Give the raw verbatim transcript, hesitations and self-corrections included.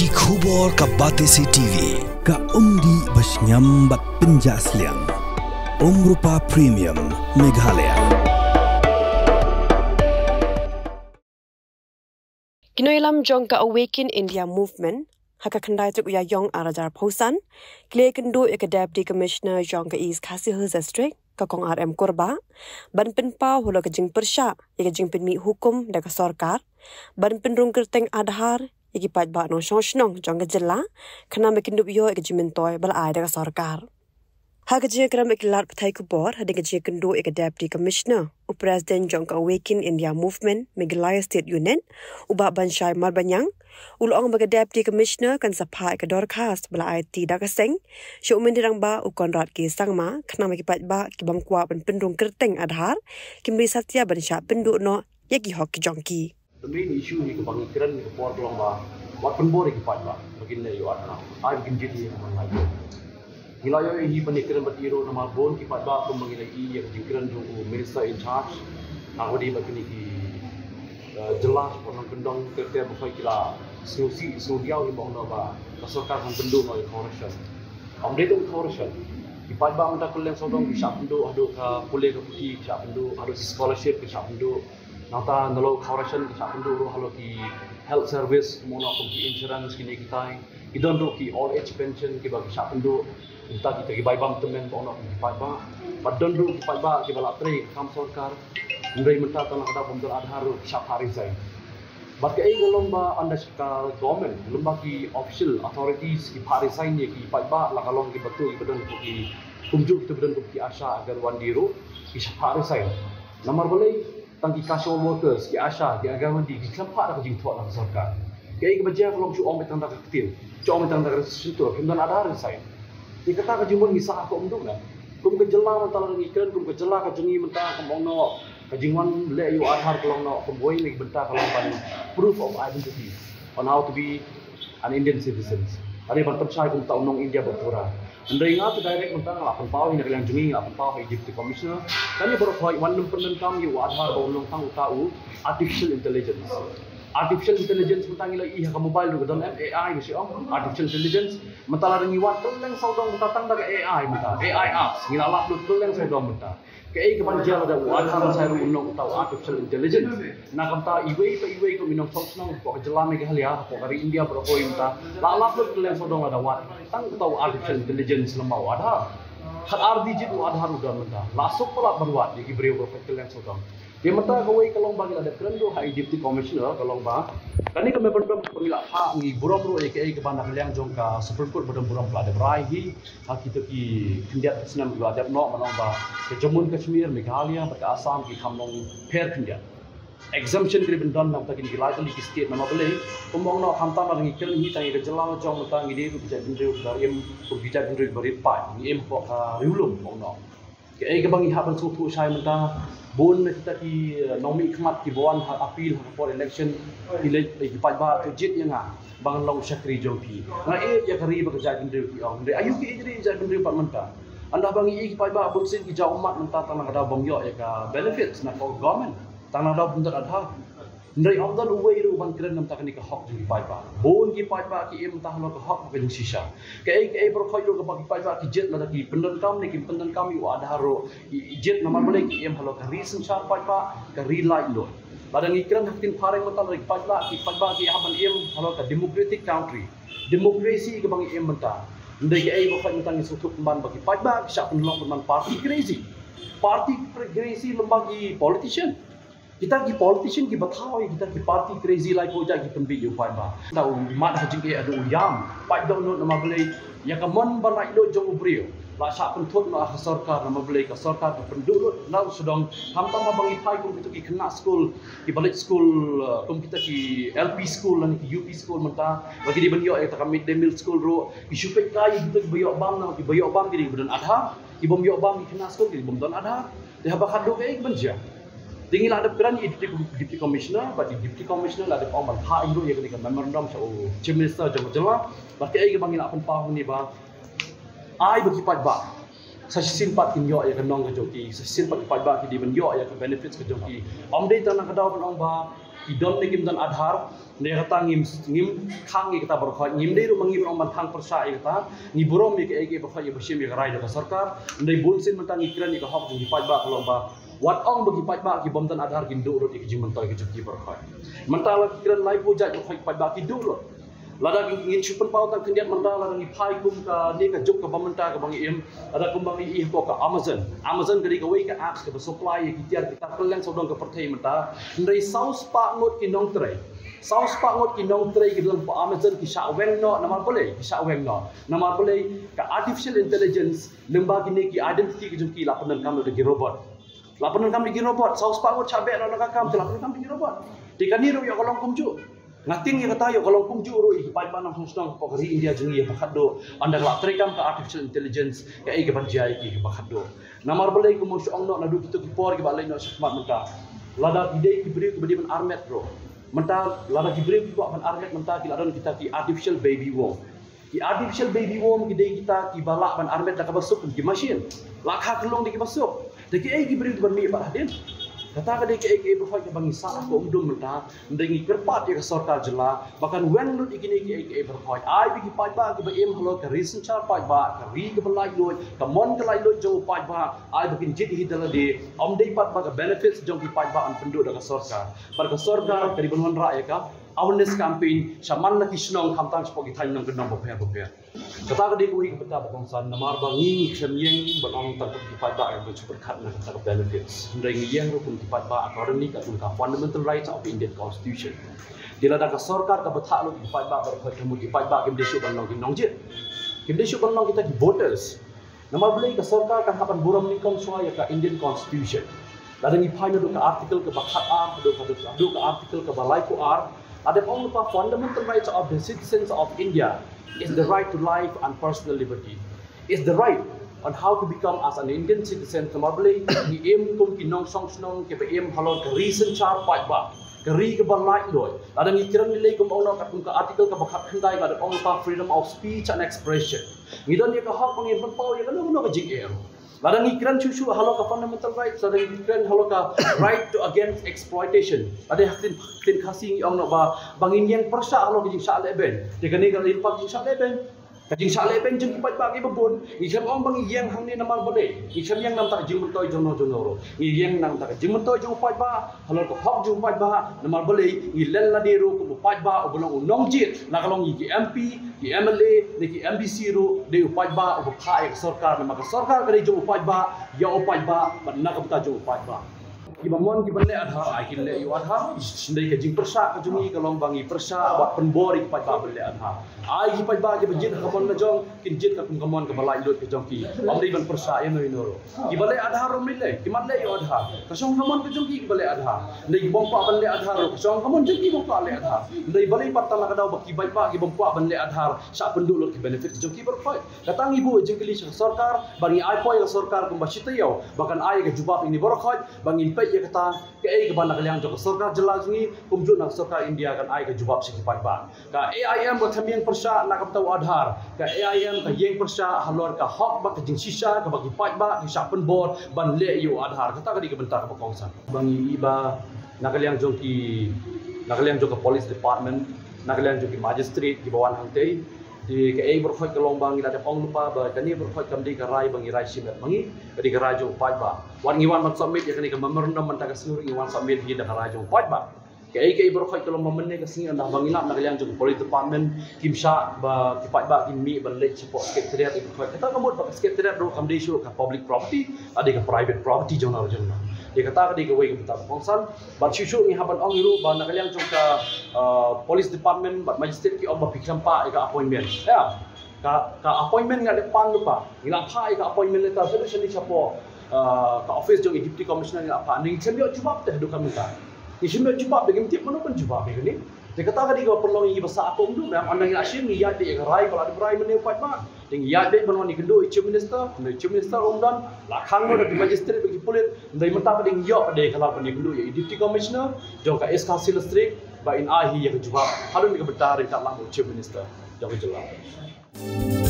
Ki khubor ka Batesi T V. Ka umdih ba shngiam bad pynjah sliang. Umrupa Premium Meghalaya. Ki nongïalam jong ka Awaken India Movement ha ka khyndai tarik u Ïaïong ar hajar arphew san ki la ïakynduh ïa ka Deputy Commissioner jong ka East Khasi Hills District, ka Kong R M Kurbah, ban pynpaw halor ka jingpyrshah ïa ka jingpynmih hukum da ka sorkar ban pynrung kyrteng Aadhaar ïa ki paidbah nongshong shnong jong ka jylla, khnang ba kin dup ïoh ïa ka jingmyntoi ba la ai da ka sorkar. Ha ka jingïakren bad ki lad pathai khubor hadien ka jingïakynduh ïa ka Deputy Commissioner, u President jong ka Awaken India Movement Meghalaya State Unit, u Bah Banshai Marbaniang, u la ong ba ka Deputy Commissioner kan sa phah ïa ka dorkhas ba la aiti da ka seng sha u Myntri Rangbah u Conrad K Sangma, khnang ba ki paidbah ki bym kwah ban pynrung kyrteng Aadhaar kim dei satia ban shah pynduh noh ïa ki hok ki jong ki. The main issue hi kaba ngi kren ha ka por ka long ba wat pynbor ïa ki paidbah ba kin leh ïa u Aadhaar. Ai ba kin jied ïa ka man lai. Ngi la ïoh hi ban ïakren bad i ruh namar bun ki paidbah kumba ngi la ïohi ïa ka jingkren jong u Minister in charge. Nga wad ïa ba kine ki, eh, jylla shapoh nongkyndong ter ter baroh ki la sngewsih sngewdiaw hi ba ong ba ka sorkar kan pynduh noh ïa ka corruption. Ym dei tang corruption. Ki paidbah mynta kylleng sawdong ki shah pynduh haduh ka pule ka puthi, ki shah pynduh haduh ki scholarship, ki shah pynduh. Nangta nalor ka ration ki shah pynduh ruh halor ki health service, mo na kum ki insurance kine kitai. Ki don ruh ki old age pension kiba ki shah pynduh. Nangta kita ki bai bam tymmen ba na kum ki paidbah. Bad don ruh ki paidbah kiba la trei kam sorkar. Hynrei mynta tang la ka dei bym don Aadhaar ruh ki shah phah resign. Bad kaei ka long ba ynda ka government lem bad ki official authorities ki phah resign ïa ki paidbah, la ka long kiba tu kiba don ki kumjuh kiba don ki ASHA, Anganwadi ruh ki shah phah resign. Namar balei? Tang ki casual workers, ki ASHA, ki Anganwadi, ki khlem phah da ka jingthoh na ka sorkar. Kaei kaba jia ka long shu ong beit tang da ka ktien, shu ong beit tang da ka shyntur, kim don Aadhaar resign. Te kata ka jingmut ngi sah ha ka umduk na. Kum ka jylla mynta la ngi kren, kum ka jylla ka jong ngi mynta, kum ong noh ka jingwan leh ïa u Aadhaar ka long noh kum wei na ki bynta ka long ban proof of identity on how to be an Indian citizen. Hynrei ban pynshai kum uta u nong India ba pura. Hynrei nga te direct mynta nga la pynpaw hi na ka liang jong ngi, nga la pynpaw hi Deputy Commissioner. Kane baroh hoi wan nym pyndonkam ïa u Aadhaar ba un long tang uta u artificial intelligence. Artificial intelligence mynta ngi la ïohi ha ka mobile ruh ka don A I ba shi ong artificial intelligence. Mynta la ngi wad kylleng sawdong mynta tang da ka A I mynta. A I apps ngi la lap lut kylleng sawdong mynta. Kaei kaban jia lada u Aadhaar ban sa ruh u long uta u artificial intelligence. Na ka bynta iwei pa iwei kum i nongshong shnong hapoh ka jylla Meghalaya, hapoh ka ri India baroh kawei mynta la lap lut kylleng sawdong lada wad tang uta u artificial intelligence lem bad u Aadhaar. Khatar digit u Aadhaar u don mynta. La suk palat ban wad ïa ki briew baroh kylleng sawdong. Te mynta kawei ka long ba ngi la dep kren ruh ha i Deputy Commissioner ka long ba kane ka memorandum kaba ngi la phah ngi burom ruh ïa kaei kaba na ka liang jong ka Supreme Court ba don burom ka la dep rai hi. Ha kito ki khyndiat snem kiba dep noh, ban ong ba ka Jammu and Kashmir, Meghalaya bad ka Assam ki kham long pher khyndiat. Exemption ki dei ban don na bynta kine ki lai tylli ki state, namar balei? Kumba ong noh, khamtam ba ngi kren hi tang ïa ka jylla la jong, mynta ngi dei ruh ki jaitbynriew kiba im, kum ki jaitbynriew kiba rit paid, ngi im hapoh ka riewlum, ong noh. Kaei kaba ngi hap ban sngewthuh shai mynta, bun na kita ki, eh, nongmihkhmat kiba wan ha appeal ha ka por election, ki leit, eh, ki paidbah to jied ïa nga ba ngan long u shakri jong phi. Nga ïeit ïa ka ri bad ka jaitbynriew, ki ong. Hynrei aïu ki ïeit ri jaitbynriew pat mynta? Ynda ba ngi ïeit, ki paidbah bun sien ki jaw ummat mynta tang na ka daw bym ïoh ïa ka benefits na ka government, tang na ka daw bym don Aadhaar. Hynrei ym don uwei ruh ban kren na bynta kane ka hok jong ki paidbah. Bun ki paidbah ki im mynta halor ka hok bad ka jingshisha. Kaei kaei baroh khoit ruh kaba ki paidbah ki jied lada ki pyndonkam ne kim pyndonkam ïa u Aadhaar ruh, ki jied namar balei? Ki im halor ka ri synshar paidbah, ka ri laitluid. Lada ngi kren ha ka ktien phareng mynta, lada ki paidbah, ki paidbah ki hap ban im halor ka democratic country. Democracy kaba ngi im mynta. Hynrei kaei baroh khoit mynta ngi sngewthuh pynban ba ki paidbah ki shah pynlong pynban party crazy. Party crazy lem bad ki politician. Kita ki politician kiba thaw ïa kita ki party crazy lai ko jait ki pynbiej ïa u paidbah. Ynda u mad ha jingeh haduh u ïam, paid dohnud, namar balei? Ïa ka mon ba laitluid jong u briew la shah pynthut noh ha ka sorkar, namar balei? Ka sorkar ka pynduh lut na u sdang. Khamtam ba ngi phai kum kita ki khynnah skul kiba leit skul, eh, kum kita ki L P school lane ki U P school mynta, ba ki dei ban ïoh ïa kata ka mid day meal school ruh, ki shu peit kai ïa kita kiba ïoh bam, na kiba ïoh bam ki dei kiba don Aadhaar, ki bym ïoh bam, ki khynnah skul ki dei bym don Aadhaar. Te haba khadduh kaei kaban jia? Te ngi la dep kren ïa i Deputy, Deputy Commissioner, bad i Deputy Commissioner la dep ong ban phah ruh ïa kane ka memorandum sha u Chief Minister jong ka jylla. Bad kaei kaba ngi la pynpaw hangne ba ai ba ki paidbah sa shisien pat kin ïoh ïa ka nong ka jong ki, sa shisien pat ki paidbah ki dei ban ïoh ïa ka benefits ka jong ki. Ym dei tang na ka daw ban ong ba Ki don ne kim don Aadhaar, ne kata ngim, ngim khang ïa kata baroh khoit, ngim dei ruh ma ngi ban ong ban khang pyrshah ïa kata, ngi burom ïa kaei kaei baroh khoit ïa ba shim ïa ka rai jong ka sorkar, ne bun sien mynta ngi kren ïa ka hok jong ki paidbah ka long ba, wat ong ba ki paidbah ki bym don Aadhaar kin duh lut ïa ka jingmyntoi ka jong ki baroh khoit. Mynta la ki kren laiphew jait baroh khoit ki paidbah ki duh lut. Lada ngin shu pynpaw tang khyndiat mynta, lada ngi phai kum kane ka juk kaba mynta kaba ngi im, lada kumba ngi ïohi hapoh ka Amazon. Amazon ka dei kawei ka apps kaba supply ïa ki tiar ki tar kylleng sawdong ka pyrthei mynta. Hynrei saw spah ngut ki nongtrei, saw spah ngut ki nongtrei ki don hapoh Amazon ki shah weng noh, namar balei ki shah weng noh? Namar balei ka artificial intelligence, lyngba kine ki identity ki jong ki, la pyndonkam da ki robot. La pyndonkam da ki robot, saw spah ngut shah beh noh na ka kam, te la pyndonkam da ki robot. Te kane ruh ïoh ka long kumjuh. Nga tieng ïa kata ïoh ka long kumjuh ruh ïa ki paidbah nongshong shnong hapoh ka ri India jong ngi ïa ba khatduh, ynda ka la treikam ka artificial intelligence, kaei kaban jia ïa ki ïa ba khatduh? Namar balei, kumba shu ong noh naduh kito ki por kiba leit noh shakhmat mynta, lada ki dei ki briew kiba dei ban armet ruh mynta, lada ki briew kiba ban armet mynta ki la don kita ki artificial baby womb. Ki artificial baby womb ki dei kita kiba lah ban armet da kaba suk, ki machine. Lah kha khyllung da kiba suk. Te kiei ki briew kiban mih bad hadien? Kata ka dei kiei kiei baroh khoit kaba ngi sah ha ka umdum mynta. Hynrei ngi kyrpad ïa ka sorkar jylla ba kan weng lut ïa kine kiei kiei baroh khoit. Ai ba ki paidbah kiba im halor ka ri synshar paidbah, ka ri kaba laitluid, ka mon ka laitluid jong u paidbah, ai ba kin jied hi da lade. Ym dei pat ba ka benefits jong ki paidbah yn pynduh da ka sorkar. Bad ka sorkar ka dei ban wanrah ïa ka awareness campaign sha man la ki shnong, khamtam shapoh ki thaiñ nongkyndong bapher bapher. Kata ka dei kawei ka bynta ba kongsan, namar ba ngi, ngi khlem ïeng ban ong tang kum ki paidbah ïa ban shu pyrkhat na kata ka benefits. Hynrei ngi ïeng ruh kum ki paidbah accordingly katkum ka fundamental rights of Indian Constitution. Te lada ka sorkar ka bthah lut ki paidbah baroh khoit, ka mut ki paidbah kim dei shuh ban long ki nongjied. Kim dei shuh ban long kita ki voters. Namar balei? Ka sorkar kan hap ban burom nyngkong shuwa ïa ka Indian Constitution. Lada ngi phai naduh ka article kaba khat ar haduh ka, haduh ka article kaba laiphew ar, la dep ong lypa, fundamental rights of the citizens of India is the right to life and personal liberty, is the right on how to become as an Indian citizen. Namar balei? Ngi im kum ki nongshong shnong kiba im halor ka ri synshar paidbah, ka ri kaba laitluid. Lada ngi kren lei lei kum ong noh katkum ka article kaba khat khyndai, la dep ong lypa freedom of speech and expression. Ngi don ïa ka hok ba ngin pynpaw ïa kano kano ka jingeh. Lada ngi kren shuh shuh halor ka fundamental rights, lada ngi kren halor ka right to against exploitation, lada ha ktien, ktien Khasi ngi ong noh ba, ba ngin ïeng pyrshah halor ka jingshah lehbeiñ. Te kane ka leit pat jingshah lehbeiñ. Ka jingshah lehbeiñ jong ki paidbah kiba bun. Ngi khlem ong ba ngi ïeng hangne namar balei? Ngi khlem ïeng na ka bynta ka jingmyntoi jong no jong no ruh. Ngi ïeng na ka bynta ka jingmyntoi jong u paidbah, halor ka hok jong u paidbah. Namar balei? Ngi leh lade ruh kum u paidbah uba long u nongjied, la ka long ïa ki M P, ki M L A ne ki M D C ruh, dei u paidbah uba phah ïa ka sorkar, namar ka sorkar ka dei jong u paidbah, ïa u paidbah bad na ka bynta jong u paidbah. Kiba mon kiban leh Aadhaar, ai kin leh ïa u Aadhaar. Hynrei ka jingpyrshah ka jong ngi ka long ba ngi pyrshah bad pynbor ïa ki paidbah ban leh Aadhaar. Ai ki paidbah kiba jied ha ka mon la jong, kin jied katkum ka mon kaba laitluid ka jong ki. Ym dei ban pyrshah ïano ïano ruh. Kiba leh Aadhaar ruh ym lei, ki mat leh ïa u Aadhaar. Ka shong ka mon ka jong ki kiba leh Aadhaar. Hynrei ki bym kwah ban leh Aadhaar ruh, ka shong ka mon jong ki bym kwah leh Aadhaar. Hynrei balei pat tang na ka daw ba ki paidbah ki bym kwah ban leh Aadhaar shah pynduh lut ki benefit jong ki baroh khoit? Kata ngi buh jingkylli sha ka sorkar, ba ngi ai poi ïa ka sorkar kumba shi taïew ba kan ai ïa ka jubab ïa kine baroh khoit, ba ngin peit ïa kata kaei kaba na ka liang jong ka sorkar jylla jong ngi, kumjuh na ka sorkar India kan ai ka jubab sha ki paidbah. Ka A I M ka khlem ïeng pyrshah na ka bynta u Aadhaar. Ka A I M ka ïeng pyrshah halor ka hok bad ka jingshisha kaba ki paidbah ki shah pynbor ban leh ïa u Aadhaar. Kata ka dei ka bynta kaba kongsan. Ba ngi ïohi ba na ka liang jong ki, na ka liang jong ka police department, na ka liang jong ki magistrate kiba wan hangtei, te kaei baroh khoit ka long ba ngi la dep ong lypa ba kane baroh khoit kam dei ka rai ba ngi rai shimet ma ngi, ka dei ka rai jong u paidbah. Wat ngi wan ban submit ïa kane ka memorandum mynta ka sngi ruh ngi wan submit hi da ka rai jong u paidbah. Kaei kaei baroh khoit ka long ba mynne ka sngi ynda ba ngi lap na ka liang jong ka police department kim shah ba ki paidbah kin mih ban leit shapoh secretariat ïa baroh khoit. Kata ka mut ba ka secretariat ruh kam dei shuh ka public property, ka dei ka private property jong ngi ruh jong ngi. Te kata ka dei kawei ka bynta ba kongsan. Bad shuh shuh ngi hap ban ong ruh ba na ka liang jong ka, uh, police department bad magistrate ki ong ba phi khlem pah ïa ka appointment. Ïa. Ka, ka appointment nga dep pan lypa. Ngi la phah ïa ka appointment letter shaduh shane shapoh, uh, ka office jong i Deputy Commissioner, ngi la phah. Ngi khlem ïoh jubab te haduh ka mynta. Ngi khlem ïoh jubab, te ngim tip mano ban jubab ïa kane. Te kata ka dei kaba pynlong ïa ngi ba sah kum dum, ynda ngi la shim ngi ïaid beit ïa ka rai ba la dep rai mynne u paidbah. Te ngi ïaid beit ban wan ïakynduh ïa u Chief Minister, hynrei u Chief Minister um don, la khang noh da ki magistrate bad ki pulit, hynrei mynta pat ngi ïoh pat ka lad ban ïakynduh ïa i Deputy Commissioner jong ka East Khasi Hills District ba in ai hi ïa ka jubab. Hadien ka bynta ryngkat lang bad u Chief Minister jong ka jylla.